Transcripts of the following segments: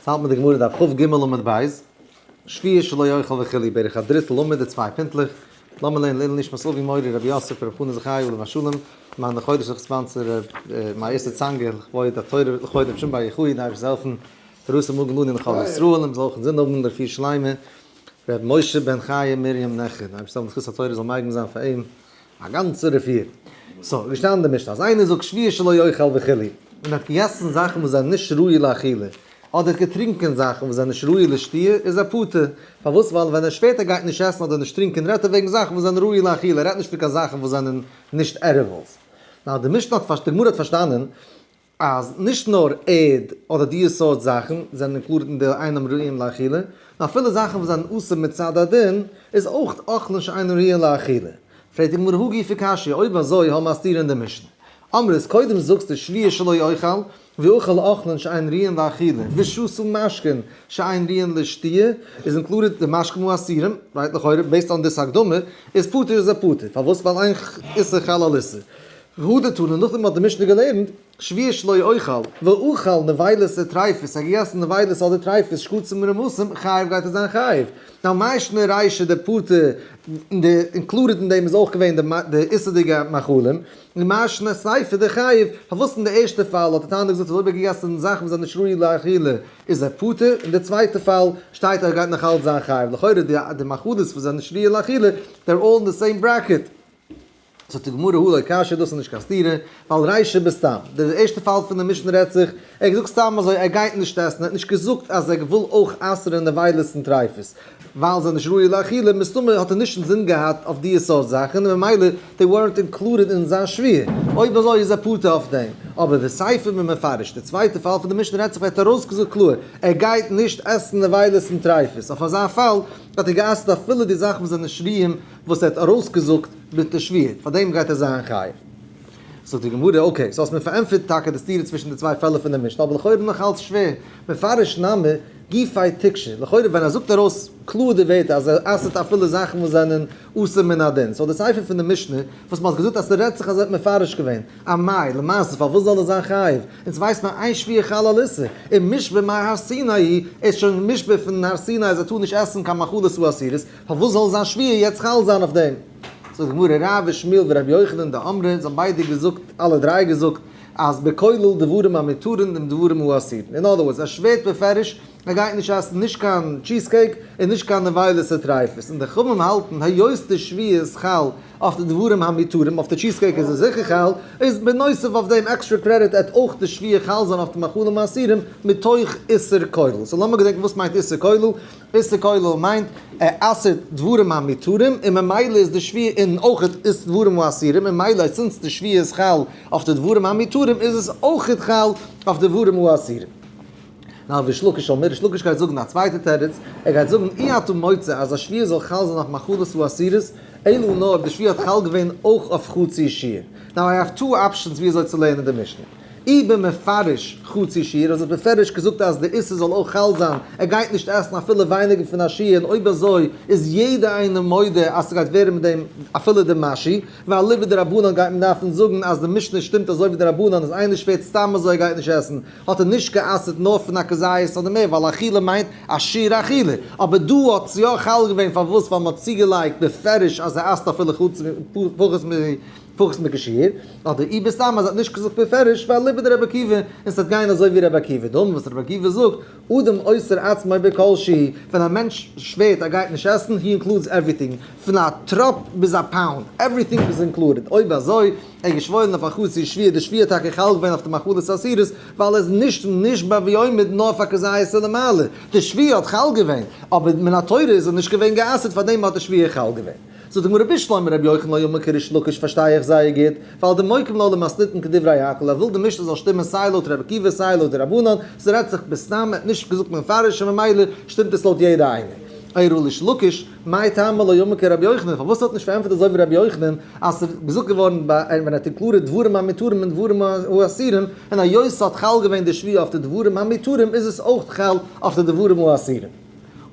ס'האלט מיט די גמרא דף כ"ג עמוד ב', שבועה שלא יאכל וכו', בערך א דריטל עמוד די צוויי פינטלעך, לאמיר לערנען לעילוי נשמת אבי מורי רבי יוסף רבי חנא זכי' עליו השלום, למען די חודש זיך sponsor ר' מאיר איסר צאנגער לכבוד התורה לכבוד רבי שמעון בר יוחאי די אייבערשטער זאל העלפן פרנסה מגן לנו לכל ישראל און מ'זאל אויך אינזין האבן רפואה שלימה ר' משה בן חיה מרים נכד, די אייבערשטער זאל זכות התורה זאל מגין זיין פאר אים א גאנצע רפואה. so, געשטאנען אין די משנה אז איינער זאגט שבועה שלא יאכל וכו', און האט געגעסן זאכן וואס זענען נישט ראוי לאכילה, אדער האט געטרינקען זאכן וואס זענען נישט ראוי לשתיה, איז ער פטור. פארוואס? ווייל ווען ער שווערט ער גייט נישט עסן אדער נישט טרינקען רעדט ער וועגן זאכן וואס זענען ראוי לאכילה, ער רעדט נישט פון קיין זאכן וואס זענען נישט edibles. now די משנה האט די גמרא האט פארשטאנען אז נישט נאר ערד אדער די סארט זאכן זענען included אין די אינם ראויים לאכילה, נאר אפילו זאכן וואס זענען אסור מצד הדין איז אויך אוכלין שאינן ראויים לאכילה. פרעגט די גמרא הא גופא קשיא, אויב אזוי האבן מיר א סתירה אין די משנה. אמרת, קודם זאגסטו שבועה שלא יאכל, ואכל אוכלין שאין ראויין לאכילה, ושתה משקין שאין ראויין לשתיה, איז included די משקין האסורים, right לכאורה, based on this הקדמה, איז פטור איז ער פטור. פארוואס? ווייל אין איסור חל על איסור. והדר תנא, נאכדעם האט די משנה געלערנט, שבועה שלא יאכל, ואכל נבילות וטריפות, ער האט געגעסן נבילות אדער טריפות, שקצים ורמשים, חייב גייט ער זיין חייב. now מאי שנא רישא דפטור, און די included אין דעם איז אויך געווען די איסור'דיגע מאכלים, און מאי שנא סיפא דחייב, פארוואס אין די ערשטע פאל האט די תנא געזאגט אז אויב ער האט געגעסן זאכן וואס זענען נישט ראוי לאכילה איז ער פטור, אין די צווייטע פאל שטייט אז ער גייט נאך אלץ זיין חייב, לכאורה די מאכלות וואס זענען נישט ראוי לאכילה, they're all in the same bracket. זאגט די גמרא הא לא קשיא דאס איז נישט קיין סתירה, ווייל רישא בסתם, די ערשטע פאל פון די משנה רעדט זיך, ער האט געזאגט סתם אזוי ער גייט נישט עסן, ער האט נישט געזאגט אז ער וויל אויך אסר'ן נבילות און טריפות, ווייל זיי נישט ראוי לאכילה, מסתמא האט ער נישט אינזין געהאט אויף די סארט זאכן און ממילא they weren't included אין זיין שבועה, אויב אזוי איז ער פטור אויף דעם, אבער די סיפא במפרש, די צווייטע פאל פון די משנה רעדט זיך ווען ער האט ארויסגעזאגט קלאר ער גייט נישט עסן נבילות און טריפות, אויף אזא פאל האט ער גע'אסר'ט אפילו די זאכן וואס זענען נישט ראויים וואס ער האט ארויסגעזאגט מיט די שבועה, פאר דעם גייט ער זיין חייב. זאגט די גמרא, okay, so האסט מיר פארענטפערט טאקע די סתירה צווישן די צוויי פעלער פון די משנה, אבער לכאורה נאך אלץ שווער, מפרש נמי גופיה תיקשי, לכאורה ווען ער זאגט ארויס קלאר די ווערטער אז ער אסר'ט אפילו זאכן וואס זענען אסור מן הדין, so די סיפא פון די משנה וואס מען האט געזאגט אז ס'רעדט זיך אז ער האט מפרש געווען, אמאי, למעשה פארוואס זאל ער זיין חייב? אונז ווייסט מען אין שבועה חל על איסור, און מושבע מהר סיני איז שוין מושבע פון הר סיני אז ער טאר נישט עסן קיין מאכלות האסורות, פארוואס זאל זיין שבועה יעצט חל זיין אויף דעם? זאגט די גמרא, רב ושמואל ורבי יוחנן דאמרי, זיי האבן ביידע געזאגט, אלע דריי געזאגט, אז בכולל דברים המותרין און דברים האסורין. in other words, ער שווערט בפירוש, ער גייט נישט עסן נישט קיין cheese cake און נישט קיין נבילות וטריפות. און די חכמים האלטן, היות די שבועה איז חל אויף די דברים המותרים, אויף די cheese cake איז עס זיכער חל, איז בנוסף אויף דעם extra credit עט אויך די שבועה חל זיין אויף די מאכלים האסורים מתוך איסור כולל. so לאמיר געדענקן וואס מיינט איסור כולל. איסור כולל מיינט ער אסר'ט דברים המותרים און ממילא איז די שבועה און אויך איז דברים האסורים און ממילא since די שבועה איז חל אויף די דברים המותרים איז עס אויך חל אויף די דברים האסורים. now וריש לקיש אומר, ריש לקיש גייט זאגן א צווייטע תירוץ, ער גייט זאגן אי אתה מוצא אז א שבועה זאל חל זיין אויף מאכלות האסורות, אלא נאר אויב די שבועה האט חל געווען אויך אויף חצי שיעור. now I have two options ווי אזוי צו לערנען די משנה. אי במפרש חצי שיעור, אז ער האט בפירוש געזאגט אז די איסור זאל אויך חל זיין, ער גייט נישט עסן אפילו ווייניגער פון א שיעור, און אויב אזוי איז יעדער איינער מודה אז ס'גייט ווערן מיט דעם אפילו די משהו, ואליבא דרבנן גייט מען דארפן זאגן אז די משנה שטימט אזוי ווי די רבנן אז איינער שווערט סתם אזוי ער גייט נישט עסן, האט ער נישט גע'אסר'ט נאר פון א כזית אדער מער ווייל אכילה מיינט א שיעור אכילה, אבער דא האט עס יא חל געווען פארוואס ווייל מ'האט צוגעלייגט בפירוש אז ער אסר'ט אפילו חוץ פחות מ. פחות מכשיעור, אדער אי בסתם אז ער האט נישט געזאגט בפירוש ואליבא דרבי עקיבא, און ס'וועט גיין אזוי ווי רבי עקיבא, דאמר וואס רבי עקיבא זאגט, אדם אוסר עצמו בכל שהוא, ווען א מענטש שווערט ער גייט נישט עסן, he includes everything, פון א טראפ ביז א pound, everything איז included, אויב אזוי, ער געשוואוירן אויף א חצי שבועה, די שבועה האט טאקע חל געווען אויף די מאכלות אסורות, ווייל ער איז נישט נשבע ועומד נאר פאר כזית ולמעלה, די שבועה האט חל געווען, אבער מן התורה איז ער נישט געווען גע'אסר'ט פארדעם האט די שבועה חל געווען. זאגט די גמרא בשלמא רבי יוחנן לא אמר כריש לקיש פארשטיי איך זייער גוט, ווייל דמוקים לה למתניתין כדברי הכל, ער וויל די משנה זאל שטימען סיי לויט רבי עקיבא סיי לויט די רבנן, ס'רעדט זיך בסתם, ער האט נישט געזאגט מפרש און ממילא שטימט עס לויט יעדע איינער. אלא ריש לקיש, מאי טעמא לא אמר כרבי יוחנן, פארוואס האט נישט פארענטפערט אזוי ווי רבי יוחנן אז ס'איז געזאגט געווארן ביי ווען ער האט included דברים המותרים און דברים האסורים, און היות ס'האט חל געווען די שבועה אויף די דברים המותרים איז עס אויך חל אויף די דברים האסורים.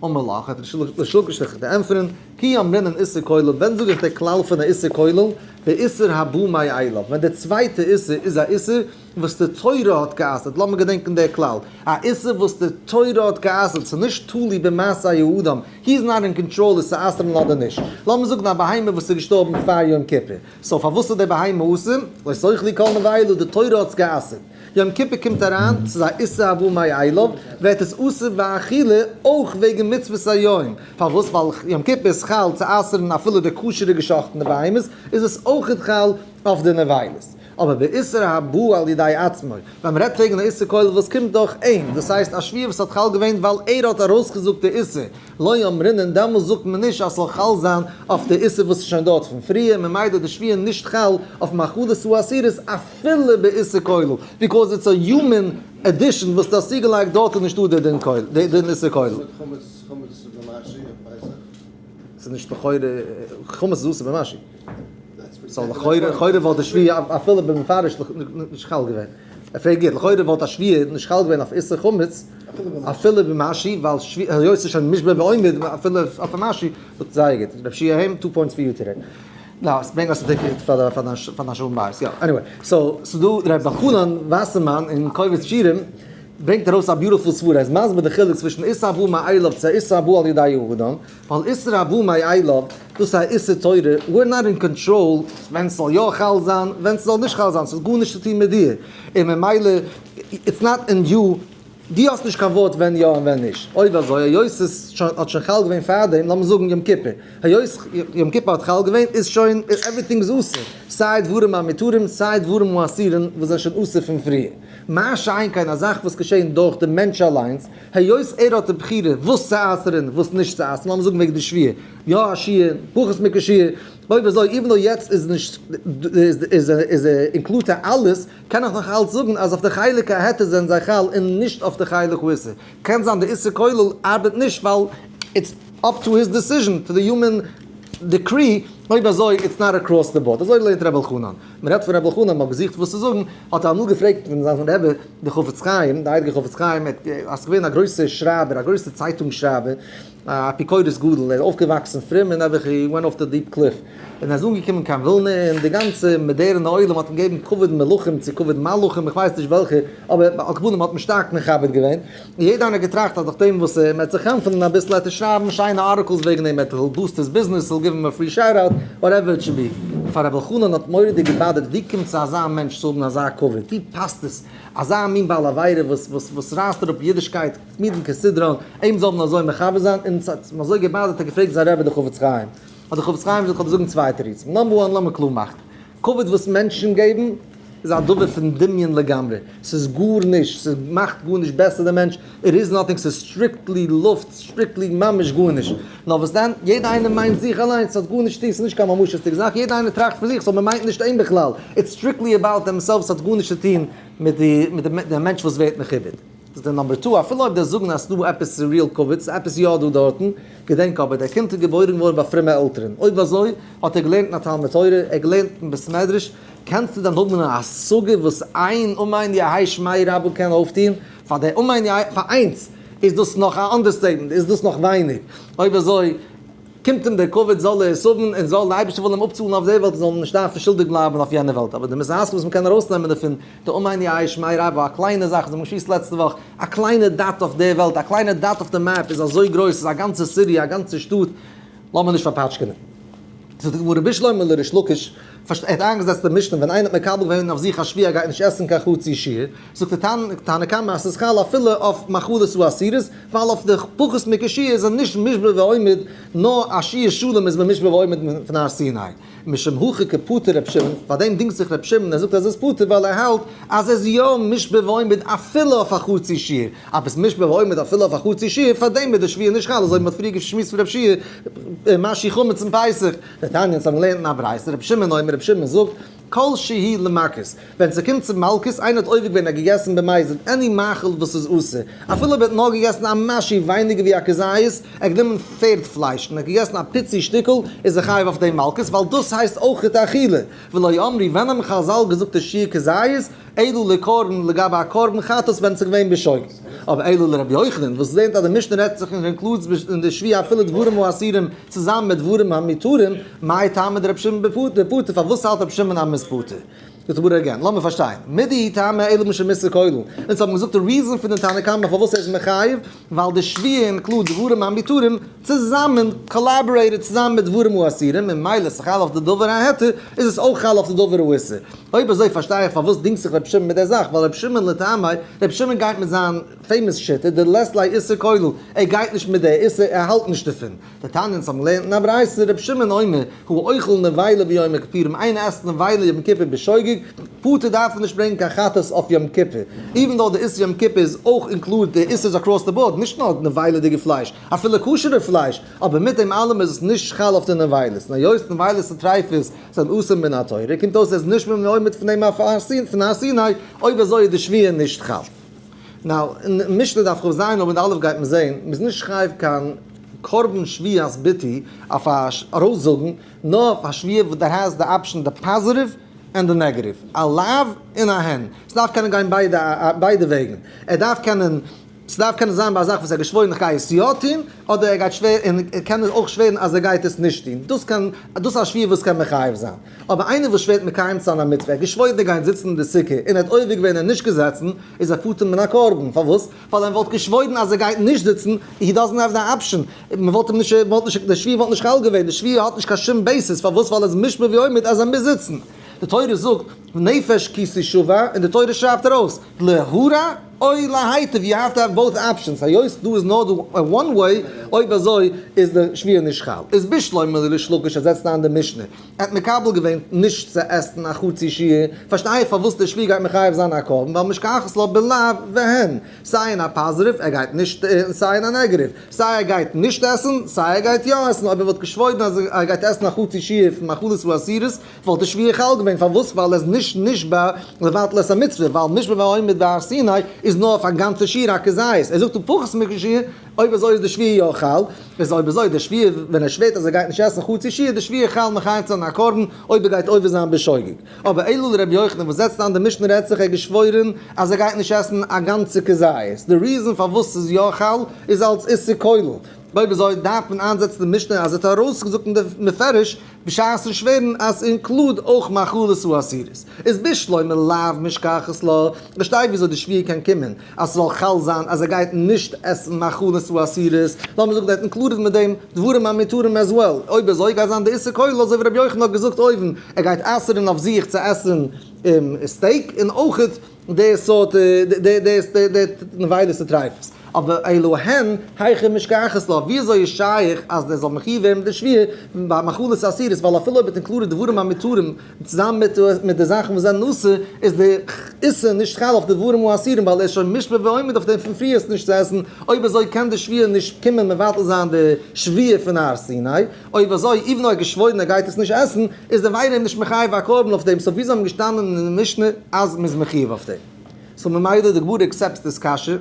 אמר לך, האט ריש לקיש זיך צו ענטפערן, כי אמרינן איסור כולל, ווען זאג איך די כלל פון א איסור כולל? באיסור הבא מאליו, ווען די צווייטע איסור איז א איסור, וואס די תורה האט גע'אסר'ט, לאמיר געדענקען דער כלל, א איסור וואס די תורה האט גע'אסר'ט, ס'איז נישט תלוי במעשה האדם, he is not in control עס צו אסר'ן אדער נישט. לאמיר זאגן א בהמה וואס איז געשטארבן פאר יום כיפור, so פארוואס איז די בהמה אסור? לא תאכלו כל נבילה, די תורה האט עס גע'אסר'ט. יום כיפור קומט אריין, ס'איז א איסור הבא מאליו, ווערט עס אסור באכילה אויך וועגן מצוות היום. פארוואס? ווייל יום כיפור איז חל צו אסר'ן אפילו די כשר'ע געשאכטענע בהמות, איז עס אויכעט חל אויף די נבילות. אבער באיסור הבא על ידי עצמו, ווען מ'רעדט וועגן א איסור כולל וואס קומט דורך אים, דאס הייסט א שבועה וואס האט חל געווען ווייל ער האט ארויסגעזאגט די איסור, לא אמרינן, דעמאלס זאגט מען נישט אז ס'זאל חל זיין אויף די איסור וואס איז שוין דארט פון פריער, ממילא די שבועה נישט חל אויף מאכלות האסורות אפילו באיסור כולל, because it's a human addition וואס דו האסט צוגעלייגט דארט איז נישטא די דין כולל, די דין איסור כולל. ס'איז נישט לכאורה, חמץ איז אסור במשהו. so לכאורה, לכאורה וואלט די שבועה אפילו במפרש נישט חל געווען. ער פרעגט גוט, לכאורה וואלט א שבועה נישט חל געווען אויף איסור חמץ, אפילו במשהו, ווייל שבועה, היות ס'איז שוין מושבע ועומד, אפילו אויף א משהו, זאגט זייער גוט. רב שיע היים, two points for you today. נאו, ברענג אויס די ticket פאר דיין שלום בית. יא, anyway. so, ס'איז דא ר' אלחנן וואסערמאן אין קובץ שירים, ברענגט ארויס א beautiful סברה, ער איז מסביר די חילוק צווישן איסור הבא מאליו צו איסור הבא על ידי האדם, ווייל איסור הבא מאליו, דאס איז א איסור תורה, we're not in control ווען ס'זאל יא חל זיין, ווען ס'זאל נישט חל זיין, ס'האט גארנישט צו טון מיט דיר, און ממילא it's not in you, דו האסט נישט קיין ווארט ווען יא און ווען נישט, אויב אזוי היות עס האט שוין חל געווען פארדעם, לאמיר זאגן יום כיפור, היות יום כיפור האט חל געווען איז שוין everything איז אסור, סיי דברים המותרים סיי דברים האסורים וואס זענען שוין אסור פון פריער. מה שאין כן א זאך וואס געשען דורך די מענטש אליינס, היות ער האט די בחירה וואס צו אסר'ן און וואס נישט צו אסר'ן, לאמיר זאגן וועגן די שבועה, יא א שיעור, פחות מכשיעור, אויב אזוי even though יעצט איז נישט איז איז include ער אלעס, קען איך נאך אלץ זאגן אז אויף די חלק ההיתר זענען זיי חל און נישט אויף די חלק האיסור. קען זיין די איסור כולל ארבעט נישט ווייל it's up to his decision, to the human decree, אויב אזוי it's not across the board. אזוי לערנט ר' אלחנן. מען רעדט פון ר' אלחנן, מען האט געזוכט וואס צו זאגן, האט ער אמאל געפרעגט פון זיין רבי דער חפץ חיים, דער הייליגער חפץ חיים, ער איז געווען א גרויסער שרייבער, א גרויסער צייטונג שרייבער, א אפיקורס גדול, ער איז אויפגעוואקסן פרום און נעבעך he went off the deep cliff, און ער איז אנגעקומען קיין ווילנע און די גאנצע מאדערנע עולם האט אים געגעבן כבוד מלכים צו כבוד מלכים, איך ווייס נישט וועלכע, אבער על כל פנים האט מען שטארק מכבד געווען, און יעדער איינער האט געטראכט אז נאכדעם וואס ער וועט זיך חנפ'ענען אביסל וועט ער שרייבן שיינע articles וועגן אים, ער וועט boost his business, he'll give him a free shout out, whatever it should be. פאר רבי אלחנן האט מורא'דיג געבאדערט ווי קומט צו אזא מענטש צו האבן אזא כבוד, ווי פאסט עס אזא מין בעל עבירה וואס וואס וואס רייסט אראפ אידישקייט תמידין כסדרן, אים זאל מען אזוי מכבד זיין, און ס'האט אים אזוי געבאדערט האט ער געפרעגט זיין רבי דער חפץ חיים, האט דער חפץ חיים געזאגט כ'וועל דיר זאגן צוויי תירוצים, number one לאמיר קלאר מאכן, כבוד וואס מענטשן געבן איז א דבר פון דמיון לגמרי, ס'איז גארנישט, ס'מאכט גארנישט בעסער דעם מענטש, it is nothing, ס'איז strictly לופט, strictly ממש גארנישט, נאר וואס דען, יעדער איינער מיינט זיך אליינס, ס'האט גארנישט צו טון, ס'איז נישט קיין ממשות'דיגע זאך, יעדער איינער טראכט פון זיך, so מ'מיינט נישט אים בכלל, it's strictly about themselves, ס'האט גארנישט צו טון מיט די מיט די מענטש וואס ווערט מכובד. דאס איז די number two, אפילו אויב דו זאגן אז ס'דא עפעס real כבוד, ס'איז עפעס יא דא דארטן, געדענק אבער, דער קינד איז געבוירן געווארן ביי פרומע עלטערן, אויב אזוי האט ער געלערנט אין א תלמוד תורה, ער האט געלערנט אין בית מדרש, קענסטו דען האבן א השגה וואס איין אמן יהא שמיה רבא קען אויפטון? פאר דער אמן יהא, פאר איינס איז דאס נאך א understatement, איז דאס נאך ווייניג, אויב אזוי קומט אים דער כבוד זאל ער עס האבן און זאל דער אייבערשטער וויל אים אפצאלן אויף דער וועלט און זאל אים נישט דארפן שולדיג בלייבן אויף יענער וועלט, אבער די מוסר השכל וואס מ'קען ארויסנעמען דערפון, די אמן יהא שמיה רבא, א קליינע זאך, אזוי האבן מיר געשמועסט לעצטע וואך, א קליינע dot אויף דער וועלט, א קליינע dot אויף די map איז אזוי גרויס, איז א גאנצע city, א גאנצע שטאט, לאמיר נישט פארפאטשקענען. זאגט די גמרא בשלמא לריש לקיש, ער האט איינגעזעצט די משנה ווען איינער האט מקבל געווען אויף זיך א שבועה ער גייט נישט עסן קיין חצי שיעור, זאגט די תנא קמא אז ס'איז חל אפילו אויף מאכלות האסורות, ווייל אויף די פחות מכשיעור איז ער נישט מושבע ועומד, נאר א שיעור שלם איז מען מושבע ועומד פון הר סיני. משום הכי קפטר ר' שמעון, פאר דעם דינגט זיך ר' שמעון, ער זאגט אז עס איז פטור ווייל ער האלט אז עס איז יא מושבע ועומד אפילו אויף א חצי שיעור, אבער עס איז מושבע ועומד אפילו אויף א חצי שיעור, פאר דעם איז די שבועה נישט חל, אזוי ווי מען האט פריער געשמועסט פון ר' שיע, משהו חמץ אין פסח, דתניא אונז האבן געלערנט אין א ברייתא, ר' שמעון אומר, ר' שמעון זאגט, כל שהיא למכות, ווען ס'קומט צו מלקות, איינער האט עובר געווען און געגעסן במזיד any מאכל וואס איז אסור, אפילו אויב ער האט נאר געגעסן א משהו ווייניגער ווי א כזית, ער האט גענומען פערד פלייש און ער האט געגעסן א פיצי שטיקל, איז ער חייב אויף דעם מלקות, ווייל דאס הייסט אויכעט אכילה. ולא אמרו, ווען האבן חזל געזאגט די שיעור כזית, אלא לקרבן לגבי א קרבן חטאת ווען ס'איז געווען בשוגג. אבער אלא לרבי יוחנן, וואס לערנט אז די משנה רעדט זיך און includes אין די שבועה אפילו דברים האסורים צוזאמען מיט דברים המותרים, מאי טעמא דרבי שמעון דפטור, פארוואס האלט רבי שמעון אז מ'איז פטור? זאגט די גמרא again, לאמיר פארשטיין, מידי טעמא אלא משום איסור כולל, אונז האבן געזאגט די reason פון די תנא קמא פארוואס ער איז מחייב, ווייל די שבועה include דברים המותרים צוזאמען collaborated צוזאמען מיט דברים האסורים, און ממילא ס'חל אויף די דבר ההיתר איז עס אויך חל אויף די דבר האיסור. אויב אזוי פארשטיי איך פארוואס דינגט זיך רבי שמעון מיט דער זאך, ווייל רבי שמעון לטעמי', רבי שמעון גייט מיט זיין famous שיטה, דלית ליה איסור כולל, ער גייט נישט מיט דער איסור, ער האלט נישט דערפון. דתניא אונז האבן געלערנט אין א ברייתא, רבי שמעון אומר, הוא אוכל נבילה ביום הכיפורים, איינער עסט נבילה יום כיפור בשוגג, פטור דארף ער נישט ברענגען קיין חטאת אויף יום כיפור, even though די איסור יום כיפור איז אויך include די איסור across the board, נישט נאר נבילה'דיגע פלייש, אפילו כשר'ע פלייש, אבער מיט דעם אלעם איז עס נישט חל אויף די נבילות, און היות נבילות און טריפות זענען אסור מן התורה, קומט אויס ער איז נישט מעומד פון דעם פון הר סיני, אויב אזוי איז די שבועה נישט חל. now, אין משנה דף כז עמוד א' גייט מען זעהן, מ'איז נישט חייב קיין קרבן שבועת ביטוי אויף א ארויסזאגן, נאר אויף א שבועה וואס that has the option the positive and the negative, א לאו און א הן, ס'דארף קענען גיין ביידע ביידע וועגן, ער דארף קענען, ס'דארף קענען זיין ביי א זאך וואס ער האט געשוואוירן איך גיי עס יא טון, אדער ער גייט שווער און ער קען אויך שווערן אז ער גייט עס נישט טון, דאס קען, דאס איז א שבועה וואס קען מחייב זיין. אבער איינער וואס שווערט מקיים צו זיין א מצוה, ער האט געשוואוירן ער גייט זיצן אין די סוכה און ער האט עובר געווען און נישט געזעצן, איז ער פטור מן הקרבן, פארוואס? ווייל ער וואלט געשוואוירן אז ער גייט נישט זיצן, he doesn't have the option, מען וואלט אים נישט, מען וואלט נישט, די שבועה וואלט נישט חל געווען, די שבועה האט נישט קיין שום basis, פארוואס? ווייל ער איז מושבע ועומד אז ער מוז זיצן. די תורה זאגט נפש כי תשבע, און די תורה שרייבט ארויס להרע או להיטיב, you have to have both options, היות דא איז נאר דא one way, אויב אזוי איז די שבועה נישט חל. איז בשלמא לריש לקיש אז זעצט איין די משנה, ער האט מקבל געווען נישט צו עסן א חצי שיעור, פארשטיי איך פארוואס די שבועה גייט מחייב זיין א קרבן, ווייל משכחת לה בלאו והן, סיי אין א positive ער גייט נישט און סיי אין א negative, סיי ער גייט נישט עסן סיי ער גייט יא עסן, אויב ער וואלט געשוואוירן אז ער גייט עסן א חצי שיעור פון מאכלות האסורות וואלט די שבועה חל געווען, פארוואס? ווייל ער איז נישט נשבע לבטל את המצוה, ווייל מושבע ועומד בהר סיני איז נאר אויף א גאנצע שיעור א כזית, ער זאגט פחות מכשיעור, אויב אזוי איז די שבועה יא חל, איז אויב אזוי די שבועה ווען ער שווערט אז ער גייט נישט עסן חצי שיעור, די שבועה חל מחייב צו זיין א קרבן אויב ער גייט עובר זיין בשוגג. אבער אלא לרבי יוחנן וואס זעצט איין די משנה רעדט זיך ער האט געשוואוירען אז ער גייט נישט עסן א גאנצע כזית, די reason פארוואס ס'איז יא חל איז אלס איסור כולל, אויב אזוי דארף מען איינזעצן די משנה אז ער האט ארויסגעזאגט אין די מפרש בשעת'ן שווערן אז include אויך מאכלות האסורות. איז בשלמא לאו משכחת לה, פארשטיי וויאזוי די שבועה קען קומען אז ס'זאל חל זיין אז ער גייט נישט עסן מאכלות האסורות, לאמיר זאגן ער האט included מיט דעם דברים המותרים as well, אויב אזוי גייט זיין די איסור כולל אזוי ווי רבי יוחנן האט געזאגט אויבן, ער גייט אסר'ן אויף זיך צו עסן steak און אויכעט די סארט די די די נבילות וטריפות. אבער אלא הן היכי משכחת לה, ווי אזוי איז שייך אז דער זאל מחויב ווערן מיט די שבועה ביי מאכלות אסורות, ווייל אפילו אויב האט included דברים המותרים צוזאמען מיט מיט די זאכן וואס זענען אסור, איז די איסור נישט חל אויף די דברים האסורים ווייל ער איז שוין מושבע ועומד אויף דעם פון פריער עס נישט צו עסן, אויב אזוי קען די שבועה נישט קומען מבטל זיין די שבועה פון הר סיני, אויב אזוי even אויב ער האט געשוואוירן ער גייט עס נישט עסן, איז דער וויידער נישט מחייב א קרבן אויף דעם, so ווי זיי האבן געשטאנען אין די משנה אז מ'איז מחויב אויף דעם. so ממילא די גמרא accepts דאס קשיא,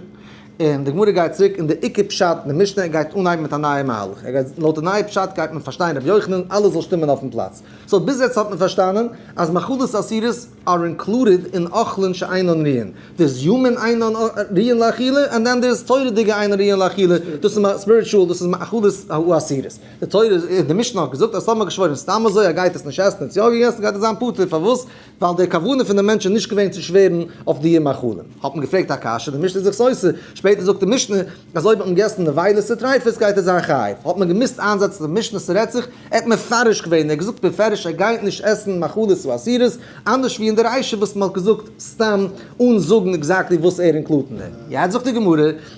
און די גמרא גייט צוריק אין די עיקר פשט אין די משנה, ער גייט אנהייבן מיט א נייע מהלך, ער גייט לויט די נייע פשט גייט מען פארשטיין רבי יוחנן, אלעס זאל שטימען אויפן פלאץ. so ביז יעצט האט מען פארשטאנען אז מאכלות אסורות are included אין אוכלין שאינן ראויין, there's human אינן ראויין לאכילה and then there's תורה'דיגע אינן ראויין לאכילה, דאס איז spiritual, דאס איז מאכלות האסורות. די תורה איז, די משנה האט געזאגט אז טאמער געשוואוירן סתם אזוי ער גייט עס נישט עסן, ער האט יא געגעסן גייט ער זיין פטור, פארוואס? ווייל די כוונה פון די מענטש איז נישט געווען צו שווערן אויף די מאכלים. האט מען געפרעגט א קשיא, די משנה איז זיך סותר, שפעטער זאגט די משנה אז אויב האט מען געגעסן נבילות וטריפות גייט ער זיין חייב, האט מען געמוזט איינזעצן די משנה ס'רעדט זיך, ער האט מפרש געווען, ער האט געזאגט בפירוש ער גייט נישט עסן מאכלות האסורות, אנדערש ווי אין די רישא וואס מען האט געזאגט סתם אן זאגן exactly וואס ער include ט אין דעם. יעצט זאגט די גמרא,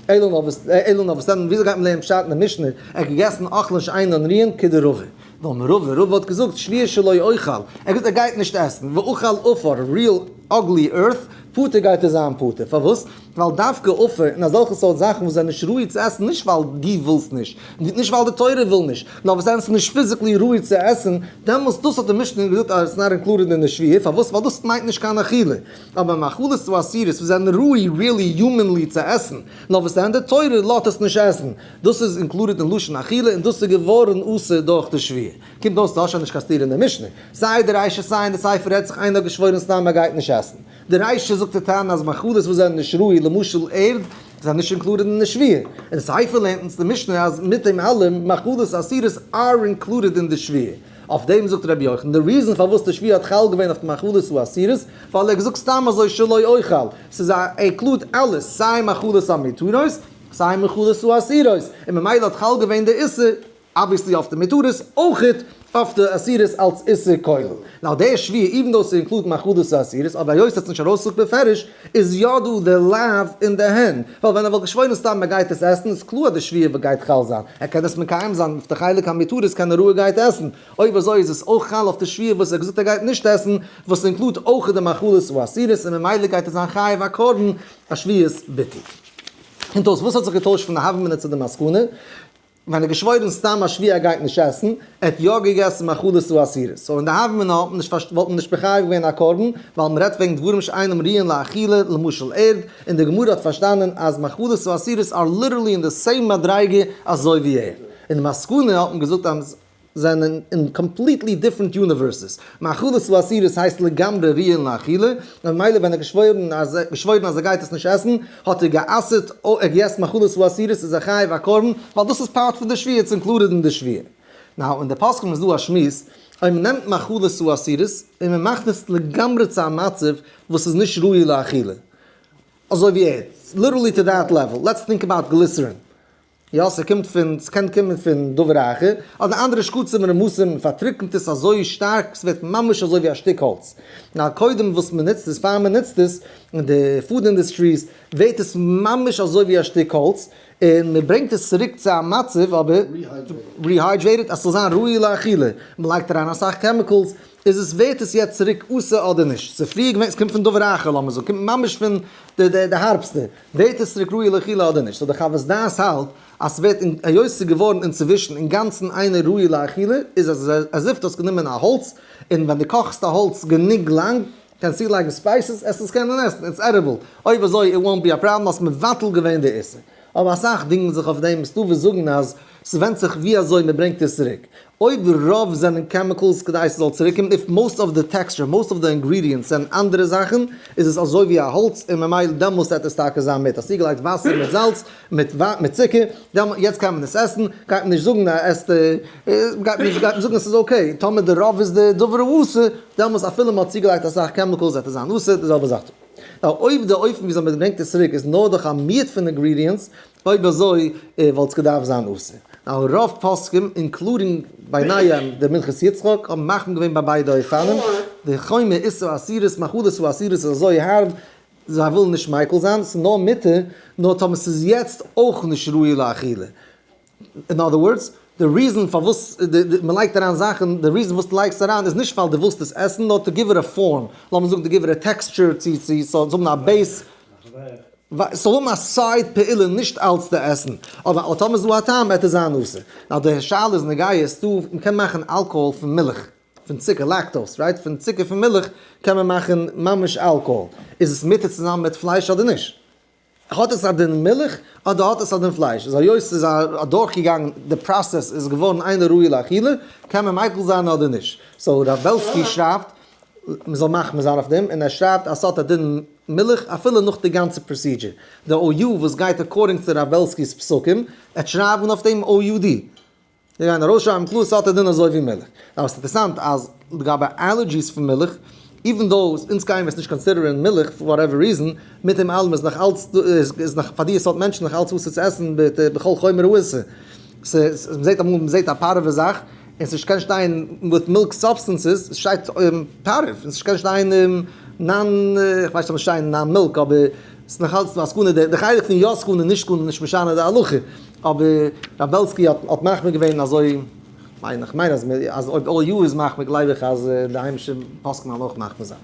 אלא נאר וואס, אלא נאר וואס דען, וויאזוי גייט מען לערנען פשט אין די משנה, ער האט געגעסן אוכלין שאינן ראויין כדרבא. דאמר רבא, רבא האט געזאגט, שבועה שלא אוכל, ער האט געזאגט ער גייט נישט עסן, ואכל עפר, real ugly earth, פטור גייט ער זיין פטור, פארוואס? ווייל דווקא עפר און אזעלכע סארט זאכן וואס זענען נישט ראוי צו עסן, נישט ווייל דו ווילסט נישט, נישט ווייל די תורה וויל נישט, נאר וואס זענען נישט physically ראוי צו עסן, דעמאלס דאס האט די משנה געזאגט אז עס איז not included אין די שבועה, פארוואס? ווייל דאס מיינט נישט קיין אכילה. אבער מאכלות האסורות וואס זענען ראוי really humanly צו עסן, נאר וואס דען די תורה לאזט עס נישט עסן, דאס איז included אין לשון אכילה און דאס איז געווארן אסור דורך די שבועה. קומט אויס דא שוין נישט קיין סתירה אין די משנה. סיי די רישא סיי אין די סיפא רעדט זיך איינער האט געשוואוירן סתם ער גייט נישט עסן. די רישא זאגט די טענה אז מאכלות וואס זענען נישט ראוי למשל ערד זענען נישט included אין די שבועה. אין די סיפא לערנט אונז די משנה אז מיט דעם אלעם מאכלות אסורות are included אין די שבועה. אויף דעם זאגט רבי יוחנן, די reason פארוואס די שבועה האט חל געווען אויף די מאכלות האסורות, ווייל ער האט געזאגט סתם אזוי שלא אוכל, ס'איז א include אלעס, סיי מאכלות המותרות, סיי מאכלות האסורות, און ממילא האט חל געווען די איסור, obviously אויף די מותרות, אויכעט אויף די אסורות אלס איסור כולל. Now די שבועה, even though ס' include מאכלות האסורות, אבער היות ס'האט נישט ארויסגעזאגט בפירוש, איז יא דא די לאו אין די הענט, ווייל ווען ער וואלט געשוואוירן סתם מען גייט עס עסן, איז קלאר אז די שבועה גייט חל זיין, ער קען עס מקיים זיין, אויף די חלק המותרות קען ער רואיג גייט עסן, אויב אזוי איז עס אויך חל אויף די שבועה וואס ער האט געזאגט ער גייט נישט עסן, וואס include אויך די מאכלות האסורות, און ממילא גייט ער זיין חייב א קרבן א שבועת ביטול. קומט אויס וואס האט זיך געטוישט פון די הוה אמינא צו די מסקנא? ווען ער געשוואוירן סתם א שבועה ער גייט נישט עסן, ער האט יא געגעסן מאכלות האסורות, so אין די הוה אמינא האט מען נישט פארשט וואלט מען נישט מחייב געווען א קרבן, ווייל מען רעדט וועגן דברים שאינם ראויין לאכילה, למשל ערד, און די גמרא האט פארשטאנען אז מאכלות האסורות are literally אין די same מדריגה אזוי ווי ערד. אין די מסקנא האט מען געזאגט אז זענען אין completely different universes. מאכלות האסורות הייסט לגמרי ראויין לאכילה, און ממילא ווען ער געשוואוירן אז געשוואוירן אז ער גייט עס נישט עסן, האט ער גע'אסר'ט אויב ער געסט מאכלות האסורות איז ער חייב א קרבן, ווייל דאס איז part פון די שבועה, it's included אין די שבועה. Now, אין די פוסקים איז דא א שמועס, אויב מען נעמט מאכלות האסורות און מען מאכט עס לגמרי צו א מצב וואס איז נישט ראוי לאכילה, אזוי ווי ערד, literally to that level, let's think about glycerin. יא, ס'קומט פון, ס'קען קומען פון דבר אחר, אדער אנדערע שקצים און רמסים, מען פארטריקנט עס אזוי שטארק, ס'ווערט ממש אזוי ווי א שטיק האלץ. נאר קודם וואס מען נוצט עס, פאר מען נוצט עס, אין די food industries, ווערט עס ממש אזוי ווי א שטיק האלץ, און מען ברענגט עס צוריק צו א מצב, אבער rehydrated, אז ס'זאל זיין ראוי לאכילה, מען לייגט אריין אסאך chemicals, איז עס ווערט עס יעצט צוריק אסור אדער נישט? ס'איז פריער געווען, ס'קומט פון דבר אחר לאמיר זאגן, קומט ממש פון די די הארבסטע, ווערט עס צוריק ראוי לאכילה אדער נישט? So די חוות דעת האלט אז ס'ווערט אין היות ס'איז געווארן אינצווישן אינגאנצן אינו ראוי לאכילה איז אז as if דו האסט גענומען א האלץ און ווען דו קאכסט א האלץ גענוג לאנג קענסט צולייגן spices עסט עס קענען עסן, it's edible, אויב אזוי it won't be a problem האסט מבטל געווען די איסור. אבער אסאך דינגן זיך אויף דעם, ס'דא וואס זאגן אז ס'ווענדט זיך ווי אזוי מ'ברענגט עס צוריק. אויב רוב זענען chemicals כדי ס'זאל צוריקקומען, if most of the texture, most of the ingredients זענען אנדערע זאכן, איז עס אזוי ווי א האלץ און ממילא דעמאלס וועט עס טאקע זיין מיט. האסט צוגעלייגט וואסער מיט זאלץ, מיט צוקער, דעמאלס יעצט קען מען עס עסן, גייט מען נישט זאגן אז עסט, גייט מען נישט גייט מען זאגן עס איז okay. טאמער די רוב איז די דבר האסור, דעמאלס אפילו מ'האט צוגעלייגט אסאך chemicals וועט עס זיין אסור, די זעלבע זאך דא. נאר אויב די אופן וויאזוי מען ברענגט עס צוריק איז נאר דורך א מיעוט פון ingredients, אויב אזוי וואלט עס געדארפט זיין אסור. נאר רוב פוסקים, including ביניהם דער מנחת יצחק, האבן מחמיר געווען ביי ביידע אופנים, די חומר איסור אסירות, מאכלות האסורות איז אזוי הארב, זיי ווילן נישט מיקל זיין, ס'איז נאר מותר, נאר טאמער ס'איז יעצט אויך נישט ראוי לאכילה. In other words, די reason פארוואס מען לייגט אריין זאכן, די reason וואס דו לייגסט אריין איז נישט ווייל דו ווילסט עס עסן, נאר to give it a form, לאמיר זאגן to give it a texture, צו צו ס'זאל האבן א base, ס'זאל האבן א side פעולה נישט אלץ די עסן, אבער טאמער איז דא א טעם וועט עס זיין אסור. Now די שאלה איז נוגע איז דא, מען קען מאכן אלקאהאל פון מילך, פון צוקער, lactose, right? פון צוקער פון מילך קען מען מאכן ממש אלקאהאל, איז עס מותר צוזאמען מיט פלייש אדער נישט? האט עס א דין מילך אדער האט עס א דין פלייש? איז היות ס'איז אדורכגעגאנגען די process איז געווארן אינו ראוי לאכילה, קען מען מיקל זיין אדער נישט? So רב בעלסקי שרייבט מ'זאל מחמיר זיין אויף דעם, און ער שרייבט אז ס'האט א דין מילך אפילו נאך די גאנצע procedure. די OU וואס גייט according צו רב בעלסקי'ס פסקים, עט שרייבן אויף דעם OUD. זיי גייען ארויסשרייבן קלאר ס'האט א דין אזוי ווי מילך. נאר ס'איז אינטערעסאנט אז לגבי allergies פון מילך, even though אונז גייען עס נישט consider ען מילך for whatever reason, מיט דעם אלעם איז נאך אלץ איז נאך פאר די סארט מענטשן נאך אלץ אסור צו עסן בכל חומר האיסור. ס'איז מ'זעט אמאל מ'זעט א פארעווע זאך און ס'קען שטיין with milk substances, ס'שטייט פארעוו און ס'קען שטיין non, כ'ווייס נישט אויב ס'שטיין non milk אבער ס'איז נאך אלץ דא א סכנה, די חלק פון יא סכנה נישט סכנה איז נישט משנה די הלכה. אבער רב בעלסקי האט האט מחמיר געווען אזוי, כ'מיין איך מיין אז אז אויב OU איז מחמיר גלייב איך אז די היימישע פוסקים וועלן אויך מחמיר זיין.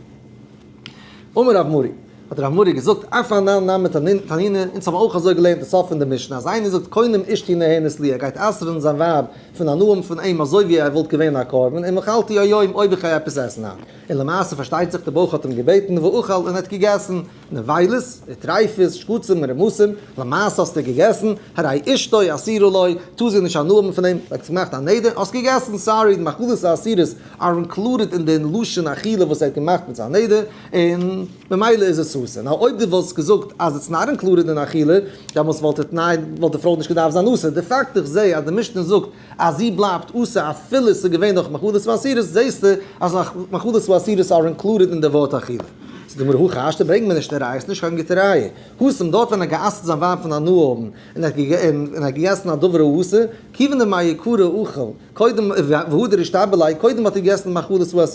אמר רב מרי, האט רב מרי געזאגט, אף אנן נמי תנינא, אונז האבן אויך אזוי געלערנט אין סוף פון די משנה, אז איינער זאגט קונם אשתי נהנית לי, ער גייט אסר'ן זיין ווייב פון הנאה פון אים אזוי ווי ער וואלט געווען א קרבן, אם אכלתי היום אויב איך גיי עפעס עסן היינט. און למעשה פארשטייט זיך די בויך האט אים געבעטן ואכל און ער האט געגעסן. נבילות, טריפות, שקצים און רמסים, למעשה האסטו געגעסן, הרי אשתו אסורה לו, טאר זי נישט הנאה האבן פון דעם, האסט געמאכט א נדר, האסט געגעסן, sorry, די מאכלות האסורות are included אין די לשון אכילה וואס ער האט געמאכט מיט זיין נדר, און ממילא איז עס אסור. אסור. Now אויב דו וואלסט געזאגט אז it's not included אין אכילה, דעמאלטס וואלט די תנאי, וואלט די פרוי נישט געדארפט זיין אסור. די פאקט איך זעה אז די משנה זאגט אז זי בלייבט אסור אפילו עס איז געווען דורך מאכלות האסורות, זעהסטו אז מאכלות האסורות are included אין די ווארט אכילה. זאגט די גמרא, הכי השתא, ברענג מיר נישט די ראיה, עס איז נישט קיין גוטע ראיה. התם דארט ווען ער האט גע'אסר'ט זיין ווייב פון הנאה האבן, און ער האט געגעסן א דבר האסור, כיוון דמעיקרא אכל, קודם והדר אישתבע ליה, קודם האט ער געגעסן מאכלות האסורות,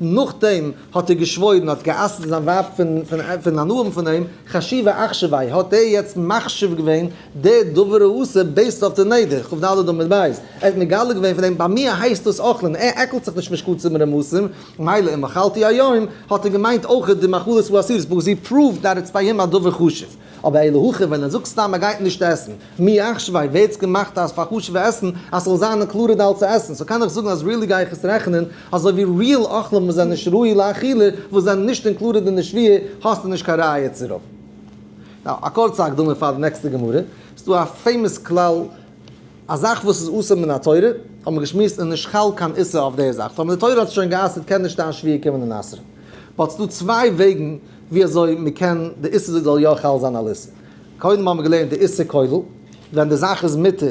נאכדעם האט ער געשוואוירן, האט גע'אסר'ט זיין ווייב פון הנאה האבן פון אים, חשיבי אחשביה, האט ער יעצט מחשיב געווען די דבר האסור based אויף די נדר, כ"ד עמוד ב', ער האט מגלה געווען פון דעם, ביי מיר הייסט דאס אוכלין, ער עקלט זיך נישט פון שקצים ורמשים, מילא אם אכלתי היום, האט ער געמיינט אויך די מאכלות האסורות, because he proved that it's ביי אים א דבר חשוב. אבער אלא הכא ווען ער זאגט סתם ער גייט נישט עסן, מי אחשביה, ווער האט געמאכט אז פאר חשוב'ע עסן אז ס'זאל זיין included אלס עסן, so קען איך זאגן אז really גיי איך עס רעכענען אזוי ווי real אוכלים וואס זענען נישט ראוי לאכילה, וואס זענען נישט included אין די שבועה, האסטו נישט קיין ראיה צו רב. Now, א קורצע הקדמה פאר די נעקסטע גמרא. ס'דא א famous כלל, א זאך וואס איז אסור מן התורה, האט מען געשמועסט איז נישט חל קיין איסור אויף די זאך. טאמער די תורה האט עס שוין גע'אסר'ט קען נישט דיין שבועה קומען און אסר'ן. But ס'דא צוויי וועגן ווי אזוי מ'קען די איסור זאל יא חל זיין על איסור. קודם האבן מיר געלערנט די איסור כולל, ווען די זאך איז מותר,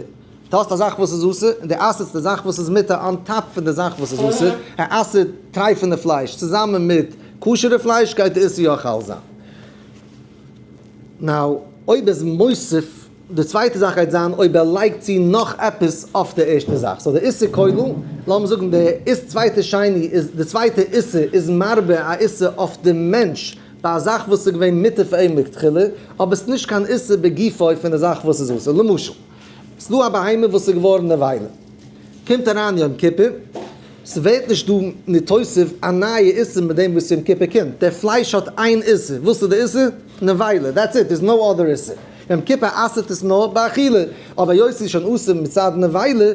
דו האסט א זאך וואס איז אסור, און דו אסר'סט די זאך וואס איז מותר on top פון די זאך וואס איז אסור, ער אסר'ט טרייפענע פלייש צוזאמען מיט כשר'ע פלייש, גייט די איסור יא חל זיין. Now, אויב איז מוסיף, די צווייטע זאך גייט זיין אויב ער לייגט צו נאך עפעס אויף די ערשטע זאך. So די איסור כולל, לאמיר זאגן די איז צווייטע שני איז, די צווייטע איסור איז מרבה א איסור אויף די מענטש ביי א זאך וואס איז געווען מותר פאר אים לכתחילה, אבער עס איז נישט קיין איסור בגופו פון די זאך וואס איז אסור. למשל, ס'איז דא א בהמה וואס איז געווארן נבילה, קומט אריין יום כיפור, ס'ווערט נישט דא נתוסף א נייע איסור מיט דעם וואס יום כיפור קומט, דער פלייש האט איין איסור, וואס איז די איסור? נבילה, that's it, there's no other איסור, יום כיפור אסר'ט עס נאר באכילה, אבער היות ס'איז שוין אסור מצד נבילה,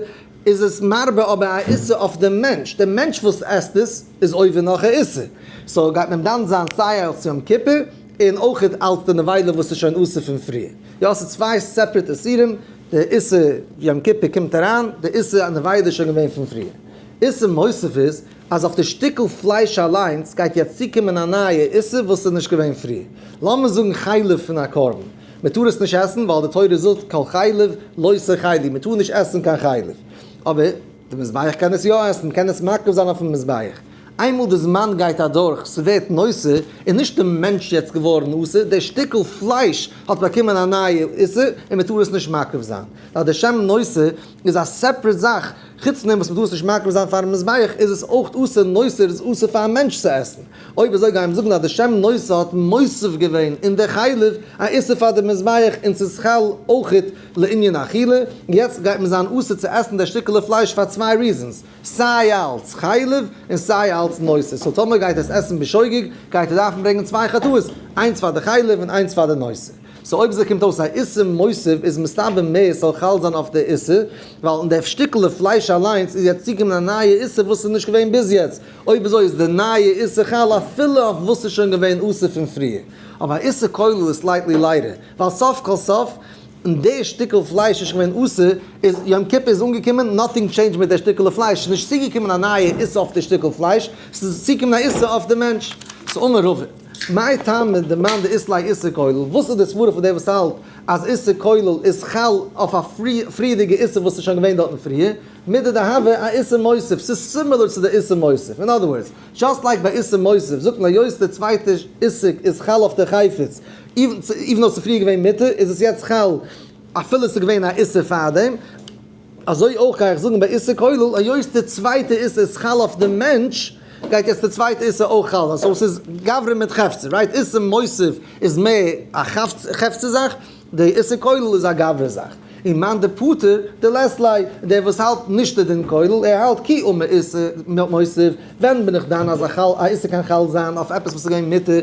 איז עס מרבה אבער א איסור אויף דעם מענטש, דער מענטש וואס עסט עס איז עובר נאך א איסור, so גייט מען דן זיין סיי אלס יום כיפור און אויך אלס די נבילה וואס איז שוין אסור פון פריער. יא, ס'איז צוויי separate איסורים, די איסור יום כיפור קומט אריין, די איסור הנבילה איז שוין געווען פון פריער. איסור מוסיף איז אז אויף די שטיקל פלייש אליינס גייט יעצט צוקומען א נייע איסור וואס איז נישט געווען פריער. לאמיר זאגן חלב פון א קרבן, מען טאר עס נישט עסן ווייל די תורה זאגט כל חלב לא תאכלו, מען טאר נישט עסן קיין חלב. אבער די מזבח קען עס יא עסן, מען קען עס מקריב זיין אויפן מזבח. איינמאל די זמן גייט אדורך, ס'ווערט נותר, איז נישט די מענטש יעצט געווארן אסור, די שטיקל פלייש האט באקומען א נייע איסור און מען טאר עס נישט מקריב זיין. ווייל די שם נותר איז א separate זאך, חוץ פון דעם וואס מען טאר עס נישט מקריב זיין פארן מזבח, איז עס אויך אסור, נותר איז אסור פאר א מענטש צו עסן. אויב אזוי גייען מיר זאגן אז די שם נותר האט מוסיף געווען אין די חלב א איסור פאר די מזבח און ס'איז חל אויך לענין אכילה, יעצט גייט מען זיין אסור צו עסן די שטיקעלע פלייש פאר צוויי reasons, סיי אלץ חלב און סיי אלץ נותר, so טאמער גייט עס עסן בשוגג גייט ער דארפן ברענגען צוויי חטאות, איינס פאר די חלב און איינס פאר די נותר. So אויב אזוי קומט אויס א איסור מוסיף איז מסתבר מער ס'זאל חל זיין אויף די איסור, ווייל אין די שטיקעלע פלייש אליינס איז יעצט צוגעקומען א נייע איסור וואס איז נישט געווען ביז יעצט, אויב אזוי איז די נייע איסור חל אפילו אויף וואס איז שוין געווען אסור פון פריער. אבער א איסור כולל איז slightly לייטער, ווייל סוף כל סוף און די שטיקל פלייש איז שוין געווען אסור, איז יום כיפור איז אנגעקומען, nothing changed מיט די שטיקעלע פלייש, ס'איז נישט צוגעקומען א נייע איסור אויף די שטיקל פלייש, ס'איז צוגעקומען א איסור אויף די מענטש. סאו אמר רבא, מאי טעמא דמאן דאית ליה איסור כולל, וואס איז די סברא פון דער וואס האלט אז איסור כולל איז חל אויף א פריערדיגע איסור וואס איז שוין געווען דארטן פריער, מידי דהוה א איסור מוסיף, ס'איז similar צו די איסור מוסיף, in other words, just like ביי איסור מוסיף זאגט מען היות די צווייטע איסור איז חל אויף די חפץ, even though ס'איז פריער געווען מותר, איז עס יעצט חל אפילו ס'איז געווען א איסור פארדעם. אזוי אויך גיי איך זאגן ביי איסור כולל, היות די צווייטע איסור איז חל אויף די מענטש, גייט יעצט די צווייטע איסור אויך חל זיין. So ס'איז גברא מיט חפצא, right? איסור מוסיף איז מער א חפצא זאך, די איסור כולל איז א גברא זאך. און מאן דפטר דלית ליה, דער וואס האלט נישט די דין כולל, ער האלט כי אמר איסור מוסיף, ווען בין איך דן אז א איסור קען חל זיין אויף עפעס וואס איז געווען מותר,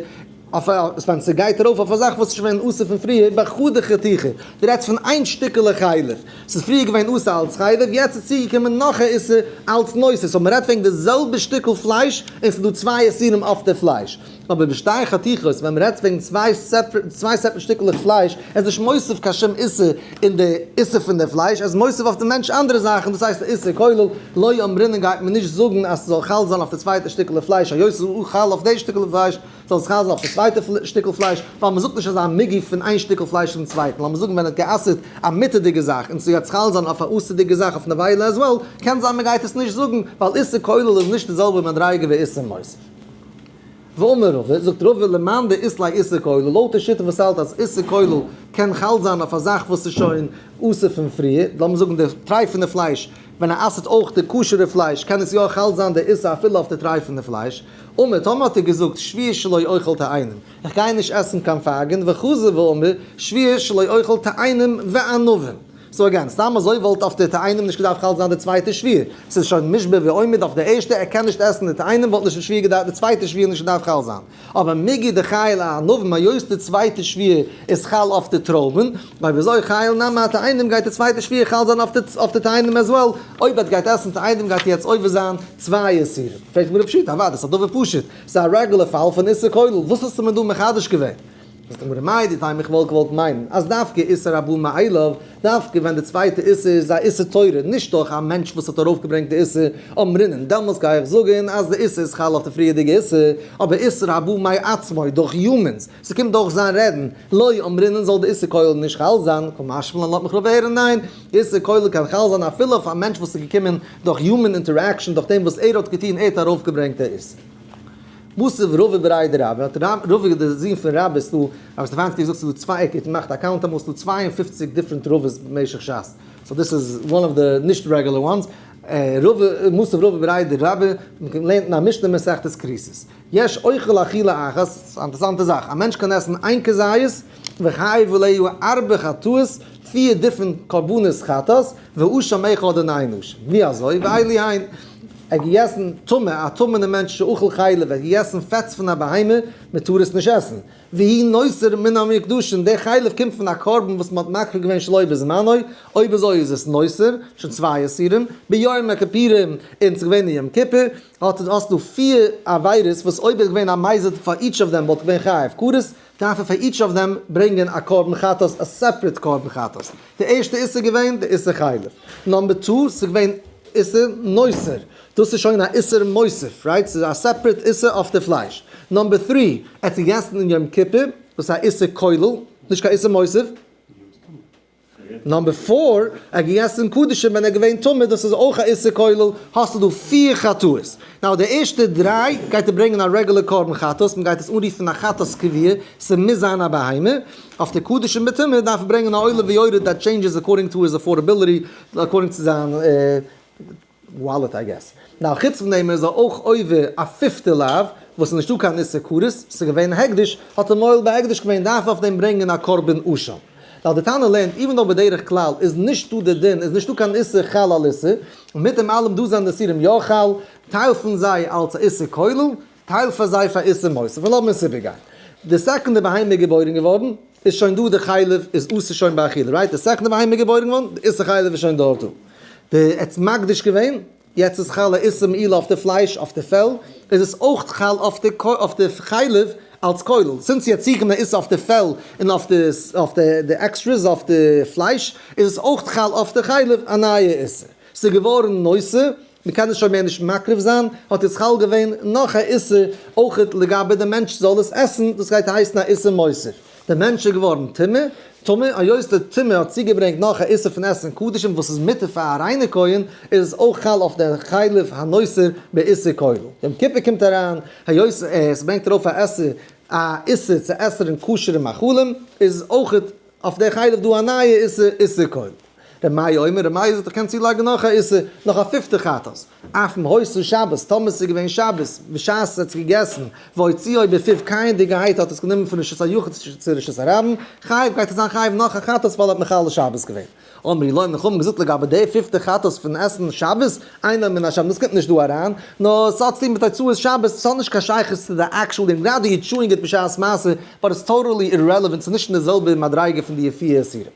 אויף א, ווען ס'גייט ארויף אויף א זאך וואס איז שוין אסור פון פריער, בחדא חתיכה, דו רעדסט פון איין שטיקעלע חלב, ס'איז פריער געווען אסור אלץ חלב, יעצט איז צוגעקומען נאך א איסור אלץ נותר, so מ'רעדט וועגן די זעלבע שטיקל פלייש, און ס'איז דא צוויי איסורים אויף די פלייש. אבער בשתי חתיכות, ווען מ'רעדט וועגן צוויי separate, צוויי separate שטיקלעך פלייש, עס איז נישט מוסיף קיין שום איסור אין די איסור פון די פלייש, עס איז מוסיף אויף די מענטש אנדערע זאכן, דאס הייסט איסור כולל, לא אמרינן גייט מען נישט זאגן אז ס'זאל חל זיין אויף די צווייטע שטיקעלע פלייש, היות ס'איז חל אויף די שטיקעלע פלייש, זאל עס חל זיין אויף די צווייטע שטיקל פלייש, ווייל מ'זאגט נישט אזא מיגו פון איין שטיקל פלייש צום צווייטן, לאמיר זאגן ווען ער האט גע'אסר'ט א מותר'דיגע זאך און ס'גייט חל זיין אויף א אסור'דיגע זאך אויף נבילה as well, קען זיין מ'גייט עס נישט זאגן, ווייל איסור כולל איז נישט די זעלבע מדריגה ווי איסור מוסיף. ואמר רבא, זאגט רבא למאן דאית ליה איסור כולל, לויט די שיטה וואס האלט אז איסור כולל קען חל זיין אויף א זאך וואס איז שוין אסור פון פריער, לאמיר זאגן די טרייפענע פלייש, ווען ער אסר'ט אויך די כשר'ע פלייש קען עס יא חל זיין די איסור אפילו אויף די טרייפענע פלייש. אמר, טאמער האט ער געזאגט שבועה שלא אוכל תאנים, איך גיי נישט עסן קיין פייגן, וחזר ואמר שבועה שלא אוכל תאנים וענבים. so again, סתם אזוי וואלט אויף די תאנים נישט געדארפט חל זיין די צווייטע שבועה, ס'איז שוין מושבע ועומד אויף די ערשטע, ער קען נישט עסן די תאנים וואלט נישט די שבועה געדארפט די צווייטע שבועה נישט געדארפט חל זיין. אבער מיגו דחייל אענבים היות די צווייטע שבועה איז חל אויף די טרויבן, אויב אזוי חייל נמי אתאנים גייט די צווייטע שבועה חל זיין אויף די תאנים as well, אויב ער גייט עסן תאנים גייט ער יעצט עובר זיין צוויי איסורים. פרעגט די גמרא פשיטא, אוודאי, ס'איז א דבר פשוט, ס'איז א רעגולער פאל פון איסור כולל, וואס האסטו מיר דא מחדש געווען? זאגט די גמרא מהו דתימא איך וואלט געוואלט מיינען אז דווקא איסור הבא מאליו, דווקא ווען די צווייטע איסור איז א איסור תורה, נישט דורך א מענטש וואס האט ארויפגעברענגט די איסור, אמרינן, דעמאלס גיי איך זאגן אז די איסור איז חל אויף די פריערדיגע איסור, אבער איסור הבא מעצמו, דורך humans, ס'קומט דורך זיין רעדן, לא אמרינן זאל די איסור כולל נישט חל זיין, קא משמע לן לאזט מיך הערן ניין, איסור כולל קען חל זיין אפילו אויף א מענטש וואס איז געקומען דורך human interaction, דורך דעם וואס ער האט געטון, ער האט ארויפגעברענגט די איסור. מתיב רבא בריה דרבה, האט רבא דער זון פון רבה איז דא, רב סטעפאנסקי זאגט ס'איז דא צוויי, ער מאכט א count אמאל, ס'איז דא 52 different רבא'ס במשך שס, so דאס איז one of די נישט regular ones, רבא, מתיב רבא בריה דרבה, מ'לערנט אין א משנה מסכת כריתות, יש אוכל אכילה אחת, ס'איז א אינטערעסאנטע זאך, א מענטש קען עסן איין כזית, וחייב עליה ארבע חטאות, פיר different קרבנות חטאת, ואשם אחד און איין אשם, ווי אזוי? ואלו הן. ער האט געגעסן טמא, א טמא'נער מענטש שאכל חלב, ער האט געגעסן פעטס פון א בהמה, מען טאר עס נישט עסן. והוא נותר מן המוקדשין, דער חלב קומט פון א קרבן וואס מען האט מקריב געווען שלא בזמנו, אויב אזוי איז עס נותר, שוין צוויי איסורים, ביום הכפורים, און ס'איז געווען אין יום כיפור, האט האסטו פיר עבירות וואס אויב איז געווען א מזיד פאר each of them וואלט געווען חייב כרת, דארף ער פאר each of them ברענגען א קרבן חטאת, א separate קרבן חטאת. די ערשטע איסור געווען די איסור חלב. number two, ס'איז געווען איסור נותר. דאס איז שוין א איסור מוסיף, right? ס'איז א separate איסור אויף די פלייש. number three, ער האט געגעסן אין יום כיפור, דאס איז א איסור כולל, נישט קיין איסור מוסיף. number four, ער האט געגעסן קדשים ווען ער איז געווען טמא, דאס איז אויך א איסור כולל, האסטו דא פיר חטאות. now די ערשטע דריי גייט ער ברענגען א רעגולער קרבן חטאת, מען גייט עס אנרופן א חטאת קבוע, ס'מוז זיין א בהמה. אויף די קדשים בטומאה דארף ער ברענגען א עולה ויורד that changes according to his affordability, according צו זיין wallet I guess. now חוץ פון דעם איז ער אויך עובר א פיפטע לאו, וואס איז נישטא קיין איסור כרת, ס'איז געווען הקדש, האט ער מועל בהקדש געווען, דארף ער אויף דעם ברענגען א קרבן אשם. ווייל די תנא לערנט, even though בדרך כלל איז נישטא די דין, איז נישטא קיין איסור חל על איסור, און מיט דעם אלעם דא זענען די איסורים יא חל, טייל פון זיי אלס א איסור כולל, טייל פאר זיי פאר איסור מוסיף, און לאמיר עס איבערגיין. די second די בהמה איז געבוירן געווארן, איז שוין דא די חלב איז אסור שוין באכילה, right? די second די בהמה איז געבוירן געווארן, די איסור חלב איז שוין דארט דא. די ער האט מקדיש געווען, יעצט איז חל א איסור מעילה אויף די פלייש, אויף די פעל, איז עס אויך חל אויף די אויף די חלב אלס כולל. since יעצט זוכן א איסור אויף די פעל און אויף די אויף די די extras אויף די פלייש, איז עס אויך חל אויף די חלב א נייע איסור. ס'איז געווארן נותר, מ'קען עס שוין מער נישט מקריב זיין, האט יעצט חל געווען נאך א איסור אויכעט לגבי די מענטש זאל עס עסן, דאס גייט הייסן א איסור מוסיף. דער מענטש איז געווארן טמא, טמא, היות די טומאה האט צוגעברענגט נאך א איסור פון עסן קדשים וואס איז מותר פאר א ריינע כהן, איז עס אויך חל אויף דער חלב הנותר באיסור כולל. יום כיפור קומט אריין, היות עס ברענגט ארויף א עשה א איסור צו אסר'ן כשר'ע מאכלים, איז עס אויכעט אויף דער חלב דא א נייע איסור, איסור כולל. ר' מאיר אומר, ר' מאיר זאגט איך קען צולייגן נאך א איסור, נאך א פיפטע חטאת, אף אם היתה שבת, טאמער ס'איז געווען שבת, בשעת ער האט געגעסן, והוציאו בפיו קייענדיגערהייט האט עס גענומען פון רשות היחיד צו רשות הרבים, חייב גייט ער זיין חייב נאך א חטאת ווייל ער האט מחלל שבת געווען. אמרו לו, האבן חכמים געזאגט לגבי די פיפטע חטאת פון עסן שבת, אינו מן השם, דאס קומט נישט דא אריין, נאר ס'האט צוטון מיט הוצאת שבת, ס'האט נישט קיין שייכות צו די actual דין, גראדע you're chewing it בשעת מעשה, but it's totally irrelevant, ס'איז נישט אין די זעלבע מדריגה פון די פיר איסורים.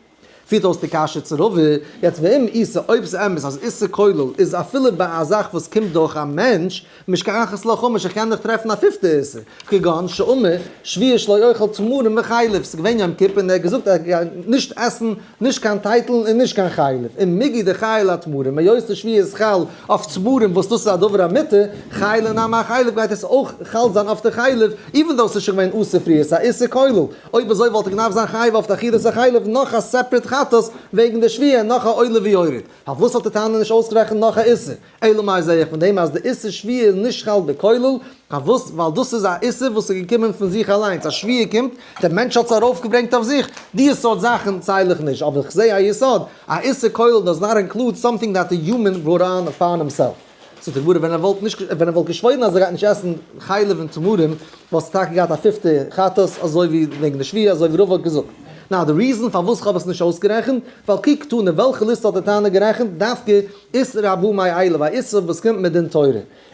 פירט אויס די קשיא צו רבא, יעצט ואם איתא, אויב ס'איז אמת אז איסור כולל איז אפילו ביי א זאך וואס קומט דורך א מענטש, משכחת לה חמש, איך קען דאך טרעפן א פיפטע איסור, כגון שאמר שבועה שלא אוכל תמרים וחלב, ס'איז געווען יום כיפור און ער האט געזאגט ער גייט נישט עסן נישט קיין טייטלן און נישט קיין חלב, און מיגו דחייל אתמרים, היות די שבועה איז חל אויף תמרים וואס דאס איז א דבר המותר, חייל נמי אחלב גייט עס אויך חל זיין אויף די חלב, even though ס'איז שוין געווען אסור פריער, ס'איז א איסור כולל, אויב אזוי וואלט ער געדארפט זיין חייב אויף די אכילת החלב נאך א separate חטאת וועגן די שבועה און נאך א עולה ויורד, פארוואס האט די תנא נישט אויסגערעכנט נאך א איסור? אלא מאי זעה איך פון דעם אז די איסור שבועה איז נישט חל בכולל, פארוואס? ווייל דאס איז א איסור וואס איז געקומען פון זיך אליינס, א שבועה קומט, דער מענטש האט עס ארויפגעברענגט אויף זיך, די סארט זאכן צייל איך נישט, אבער איך זעה א יסוד, א איסור כולל does not include something that the human brought on upon himself. זאגט די גמרא, ווען ער וואלט נישט, ווען ער וואלט געשוואוירן אז ער גייט נישט עסן חלב און תמרים, וואלסטו טאקע געהאט א פיפטע חטאת, אזוי ווי וועגן די שבועה, אזוי ווי רבא האט געזאגט. Now, די reason פארוואס איך האב עס נישט אויסגערעכנט, ווייל כי קתני, וועלכע ליסטע האט די תנא גערעכנט? דווקא איסור הבא מאליו, א איסור וואס קומט מדין תורה.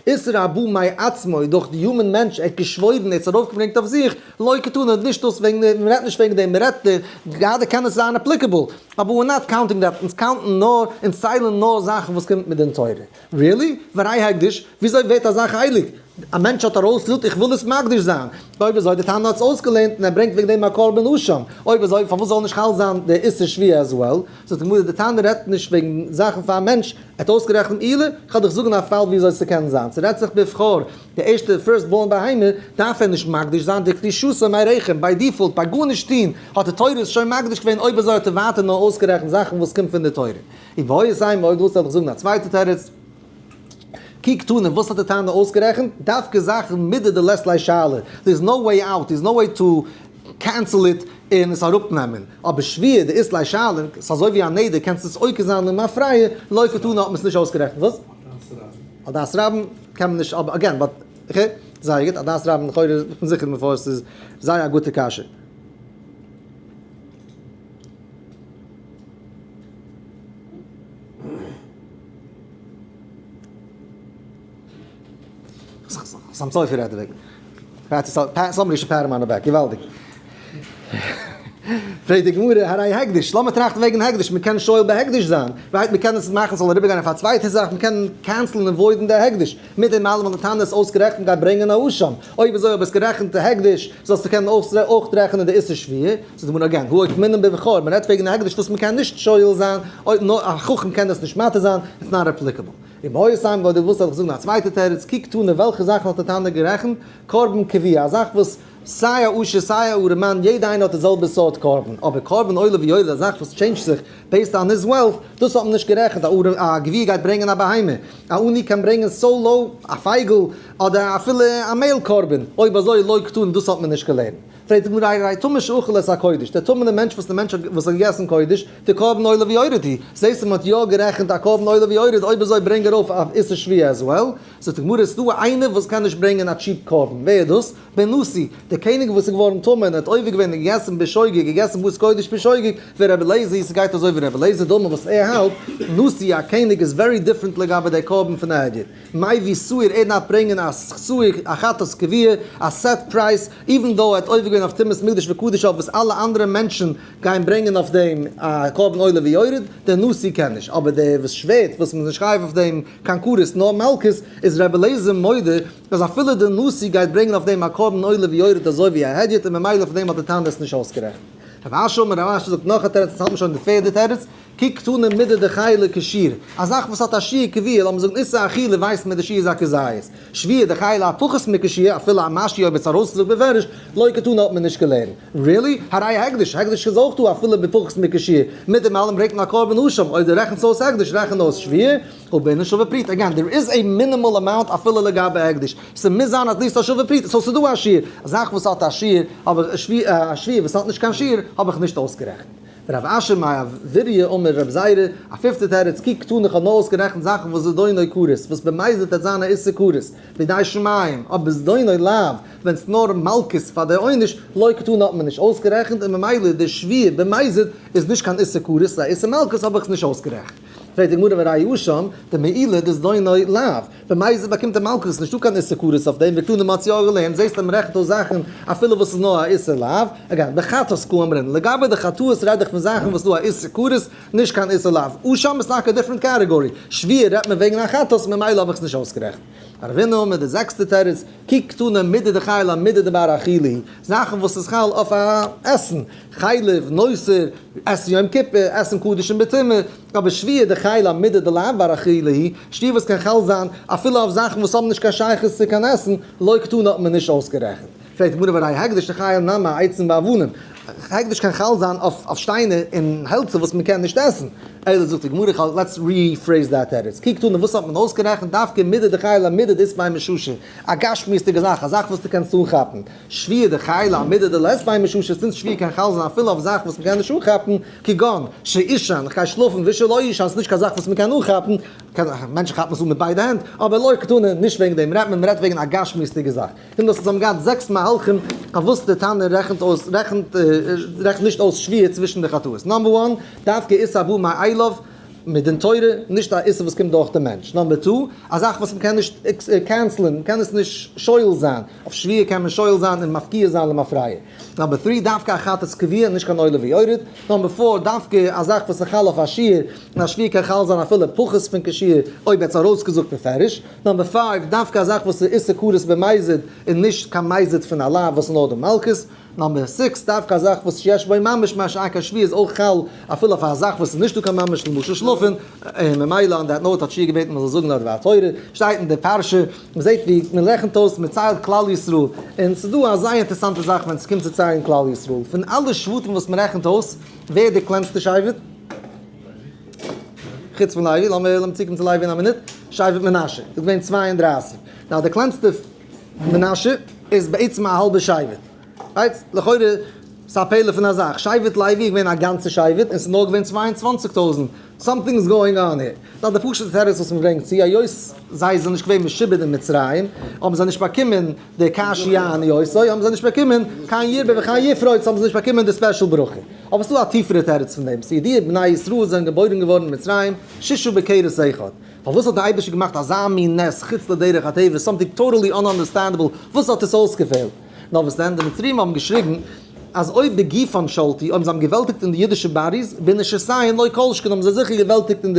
איסור הבא מעצמו, דורך די human מענטש, ער האט געשוואוירן, ער האט עס ארויפגעברענגט אויף זיך, לא קתני, נישט דאס וועגן דעם, מ'רעדט נישט וועגן דעם, מ'רעדט די, גראדע קען עס זיין applicable, אבער we're not counting that, אונז count ן נאר, אונז ציילן נאר זאכן וואס קומט מדין תורה. Really? והרי הקדש, וויאזוי ווערט א זאך הייליג? א מענטש האט ארויסגעזאגט איך וויל עס מקדיש זיין, אויב אזוי די תנא האט עס אויסגעלערנט און ער ברענגט וועגן דעם א קרבן אשם, אויב אזוי פארוואס זאל נישט חל זיין די איסור שבועה as well? זאגט די גמרא די תנא רעדט נישט וועגן זאכן פאר א מענטש, ער האט אויסגערעכנט מעילה, כ'וועל דיך זאגן א פאל וויאזוי ס'קען זיין, ס'רעדט זיך בבכור, די ערשטע first born בהמה דארף ער נישט מקדיש זיין, דקדישתו מרחם, by default ביי גארנישט טון האט די תורה עס שוין מקדיש געווען, אויב אזוי האט ער ווייטער נאר אויסגערעכנט זאכן וואס קומט פון די תורה. איבעית אימא, אויב דו ווילסט וועל איך זאגן א צווייטע תירוץ. כי קתני, וואס האט די תנא אויסגערעכנט? דווקא זאכן מידי דלית ליה שאלה, there is no way out, there is no way to cancel it און עס אראפנעמען. אבער שבועה דאית ליה שאלה, ס'איז אזוי ווי א נדר, קענסט עס עוקר זיין למפרע, לא קתני האט מען עס נישט אויסגערעכנט. וואס? על דעת רבים קען מען נישט, אבער again, but, okay, זייער גוט, על דעת רבים לכאורה, איך בין זיכער מפורש ס'איז זייער א גוטע קשיא. חתם סופר רעדט דערוועגן. Somebody should pat him on the back. געוואלדיג. פרעגט די גמרא, הרי הקדש, לאמיר טראכטן וועגן הקדש, מען קען שואל בהקדש זיין, right? מען קען עס מאכן ס'זאל אריבערגיין אויף א צווייטע זאך, מען קען cancel ן און void ן די הקדש, מיט דעם אלעם האט די תנא עס אויסגערעכנט גייט ברענגען א אשם, אויב אזוי האב עס גערעכנט די הקדש, זאלסטו קענען אויך רעכענען די איסור שבועה, זאגט די גמרא again, הא אוקמינן בבכור, מען רעדט וועגן הקדש וואס מען קען נישט שואל זיין, אויב נאר א חכם קען דאס נישט מתיר זיין, it's not applicable. איבעית אימא אויב דו ווילסט וועל איך זאגן א צווייטע תירוץ, כי קתני וועלכע זאכן האט די תנא גערעכנט, קרבן קבוע, א זאך וואס סיי א עושר סיי א ארעמאן יעדע איינער האט די זעלבע סארט קרבן, אבער קרבן עולה ויורד א זאך וואס change ט זיך based on his wealth, דאס האט מען נישט גערעכנט, א גביר גייט ברענגען א בהמה, א עני קען ברענגען solo א פייגל, אדער אפילו א מעהל קרבן, אויב אזוי לא קתני דאס האט מען נישט געלערנט. פרעגט די גמרא הרי טמא שאכל את הקודש, דער טמא'נער מענטש וואס דער מענטש וואס האט געגעסן קודש, דקרבן עולה ויורד הוא, זעסט מען האט יא גערעכנט א קרבן עולה ויורד, אויב אזוי ברענג ארויף א איסור שבועה as well. זאגט די גמרא, ס'דא איינער וואס קען נישט ברענגען א cheap קרבן, ווער איז דאס? בן נשיא, דער קעניג וואס איז געווארן טמא און האט עובר געווען און געגעסן בשוגג, געגעסן בשר קודש בשוגג, ורבי אליעזר, ס'גייט אזוי ווי רבי אליעזר דאמר וואס ער האלט, נשיא א קעניג איז very different לגבי דער קרבן פון א הדיוט. מביא שעיר ער דארף ברענגען א שעיר א חטאת קבוע, א set price, even though ער האט עובר געווען אויף טומאת מקדש וקדשיו וואס אלע אנדערע מענטשן גייען ברענגען אויף דעם א קרבן עולה ויורד, דער נשיא קען נישט, אבער דער וואס שווערט וואס מ'איז נישט חייב אויף דעם קיין כרת נאר מלקות, איז רבי אליעזר מודה אז אפילו דער נשיא גייט ברענגען אויף דעם א קרבן עולה ויורד אזוי ווי א הדיוט און ממילא פון דעם האט די תנא עס נישט אויסגערעכנט. רב אשי אמר רב אשי זאגט נאך א תירוץ, אונז האלט מיר שוין די פערדע תירוץ, כי קתני מידי דחיילא כשיעור, א זאך וואס האט א שיעור קבוע, לאמיר זאגן איסור אכילה ווייסט מען די שיעור איז א כזית, שבועה דחיילא אפחות מכשיעור, אפילו א משהו אויב עס ארויסגעזאגט בפירוש, לא קתני האט מען נישט געלערנט. Really? הרי הקדש, הקדש איז אויך דא אפילו בפחות מכשיעור, מיט דעם אלעם ברענגט מען א קרבן אשם, אויב דו רעכנסט אויס הקדש רעכן אויס שבועה, ובענין שווה פרוטה, again there is a minimal amount אפילו לגבי הקדש, ס'מוז זיין at least א שווה פרוטה, so ס'דא א שיעור, א זאך וואס האט א שיעור, אבער א שבועה וואס האט נישט קיין שיעור האב איך נישט אויסגערעכנט. רב אשי מאי עביריה אמר רב זירא, א פיפטע תירוץ, כי קתני כ'האב נאר אויסגערעכנט זאכן וואס זדונו כרת, וואס במזיד וועט זיין א איסור כרת, בידי שמים, אבער זדונו לאו, ווען ס'נאר מלקות פאר די עונש, לא קתני האט מען נישט אויסגערעכנט, און ממילא די שבועה במזיד איז נישט קיין איסור כרת, ס'איז א איסור מלקות האב איך עס נישט אויסגערעכנט. פרעגט די גמרא והראיה אשם, דמעילה דזדונו לאו, במזיד באקומט ער מלקות, נישטא קיין איסור כרת אויף דעם, וקתני מ'האט יא געלערנט, זעסט אז מ'רעכנט אויס זאכן אפילו וואס איז נאר א איסור לאו, אגב, בחטאת קאמרינן, לגבי די חטאות רעד איך פון זאכן וואס איז דא א איסור כרת, נישט קיין איסור לאו, אשם איז טאקע א different category, שבועה רעדט מען וועגן א חטאת ממילא האב איך עס נישט אויסגערעכנט. רבינא מיט די זעקסטע תירוץ, כי קתני מידי דחיי למידי דבר אכילה הוא, זאכן וואס איז חל אויף א עסן, חלב, נותר, עסן יום כיפור, עסן קדשים בטומאה, אבער שבועה דחיי למידי דלאו בר אכילה הוא, שבועה וואס קען חל זיין אפילו אויף זאכן וואס האבן נישט קיין שייכות צו קיין עסן, לא קתני האט מען נישט אויסגערעכנט. פרעגט די גמרא והראיה הקדש דחיי נמי אעצים ואבנים, הקדש קען חל זיין אויף שטיינער און העלצער וואס מען קען נישט עסן, אלא זאגט די גמרא, let's rephrase that תירוץ, כי קתני וואס האט מען אויסגערעכנט דווקא מידי דחיי למידי דאית ביה מששא, א גשמיות'דיגע זאך, א זאך וואס דו קענסט אנכאפן, שבועה דחיי לאמידי דלית ביה מששא, since שבועה קען חל זיין אפילו אויף זאכן וואס מ'קען נישט אנכאפן, כגון, שאישן, כ'גיי שלאפן, ואשה לא יישן, ס'נישט קיין זאך וואס מ'קען אנכאפן, מענטשן כאפן עס אן מיט ביידע הענט, אבער לא קתני, נישט וועגן דעם רעדט מען, מ'רעדט וועגן א גשמיות'דיגע זאך. קומט אויס אז זיי האבן געהאט זעקס מהלכים פארוואס די תנא רעכנט אויס, רעכנט נישט אויס שבועה צווישן די חטאות. number one, דווקא איסור הבא מאליו, מדין תורה, נישט א איסור וואס קומט דורך די מענטש. number two, א זאך וואס מ'קען נישט cancel ען, מ'קען עס נישט שולל זיין, אויף שבועה קען מען שולל זיין און מפקיע זיין למפרע. number three, דווקא א חטאת קבוע, נישט קיין עולה ויורד. number four, דווקא א זאך וואס איז חל אויף א שיעור, און א שבועה קען חל זיין אפילו פחות פון כשיעור, אויב ער האט עס ארויסגעזאגט בפירוש. number five, דווקא א זאך וואס איז איסור כרת במזיד, און נישט קיין מזיד פון א לאו וואס איז נאר די מלקות. number six, דווקא א זאך וואס שיש בו ממש מה שאין כן שבועה איז אויך חל אפילו אויף א זאך וואס איז נישטא קיין ממש למשל שלאפן, און ממילא on that note האט יהושע געבעטן מען זאל זאגן א דבר תורה, שטייט אין די פרשה, מען זעט ווי מען רעכנט אויס מען ציילט כלל ישראל, און ס'איז דא א זייער אינטערעסאנטע זאך ווען ס'קומט צו ציילן כלל ישראל, פון אלע שבטים וואס מען רעכנט אויס, ווער איז די קלענסטע שבט? חוץ פון לוי, לאמיר צוקומען צו לוי אין א מינוט, שבט מנשה איז געווען 32, now די קלענסטע מנשה איז בעצם א האלבע שבט. right? לכאורה ס'איז א פלא פון א זאך. שבט לוי איז געווען א גאנצע שבט און ס'איז נאר געווען 22,000. Something is going on here. דאן די פשוט'ע תירוץ וואס מ'ברענגט צו, היות זיי זענען נישט געווען משועבד אין מצרים, האבן זיי נישט באקומען די כאשר יענו אותו, האבן זיי נישט באקומען קיין ירבה וכן יפרוץ, האבן זיי נישט באקומען די special ברכה. אבער ס'איז דא א טיפערע תירוץ פון דעם. ס'איז ידוע בני ישראל זענען געבוירן געווארן אין מצרים, ששה בכרס אחד. פארוואס האט די אייבערשטער געמאכט אזא מין נס חוץ לדרך הטבע, something totally ununderstandable, וואס האט עס אויסגעפעלט? נאר וואס דען, די מצריים האבן געשריגן אז אויב בגופן שלטו, אויב זיי האבן געוועלטיגט אין די אידישע bodies, בנשותיהן לא כל שכן האבן זיי זיכער געוועלטיגט אין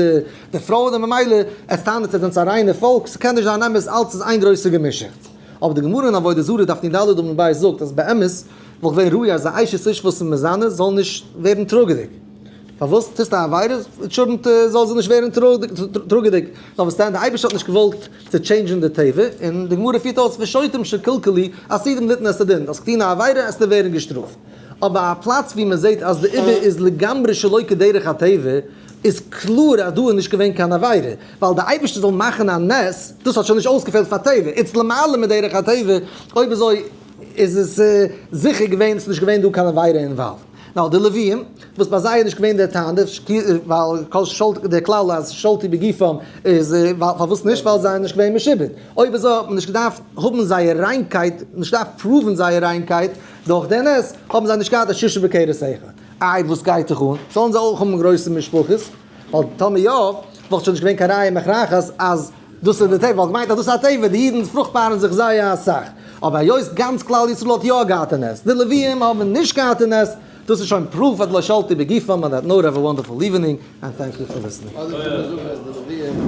די פרויען און ממילא עס טענה'ט עטס זענטס א ריינע פאלק, ס'קען נישט זיין אמת, אלץ איז איין גרויסע געמישעכטס. אבער די גמרא אין עבודה זרה דף נ ד עמוד ב' זאגט אז באמת וואלט געווען ראוי אז א אשת איש וואס איז מזנה זאל נישט ווערן טראגעדיג. פארוואס טוסטו א עבירה? טשולענט זאל זי נישט ווערן טראגעדיג. נאר וואס דען, די אייבערשטער האט נישט געוואלט צו change ן די טבע, און די גמרא פירט אויס ושוטים שקלקלו עתידים ליתן את הדין, האסט געטון א עבירה עסטו ווערן געשטראפט. אבער א פלאץ ווי מען זעט אז די עיבור איז לגמרי שלא כדרך הטבע, איז קלאר אז דא איז נישט געווען קיין עבירה, ווייל די אייבערשטער זאל מאכן א נס, דאס האט שוין נישט אויסגעפעלט פאר טבע, איצט למעלה מדרך הטבע, אויב אזוי איז עס זיכער געווען, ס'איז נישט געווען דא קיין עבירה involved. נאר די לוויים, וואס ביי זיי איז נישט געווען דער טענה, ווייל כל שולט, דער כלל אז שלטו בגופם איז, פארוואס נישט? ווייל זיי זענען נישט געווען משועבד. אויב אזוי האט מען נישט געדארפט האבן זייער ריינקייט, נישט געדארפט prove ן זייער ריינקייט דורך די נס, האבן זיי נישט געהאט א ששה בכרס אחד. איי וואס גייט דיך אן? זאלן זיי אויך האבן גרויסע משפחות? ווייל טאמער יא, וואלט שוין נישט געווען קיין ראיה מוכרחת אז דאס איז די טבע, וואלט געמיינט אז דאס איז א טבע, די אידן פרוכטבארן זיך זייער אסאך. אבער היות גאנץ כלל ישראל האט יא געהאט א נס, די לוויים האבן נישט געהאט א נס, דאס איז שוין proof אז לא שלטו בגופם, on that note have a wonderful evening and thank you for listening. אדער קען מען זאגן אז די לוויים.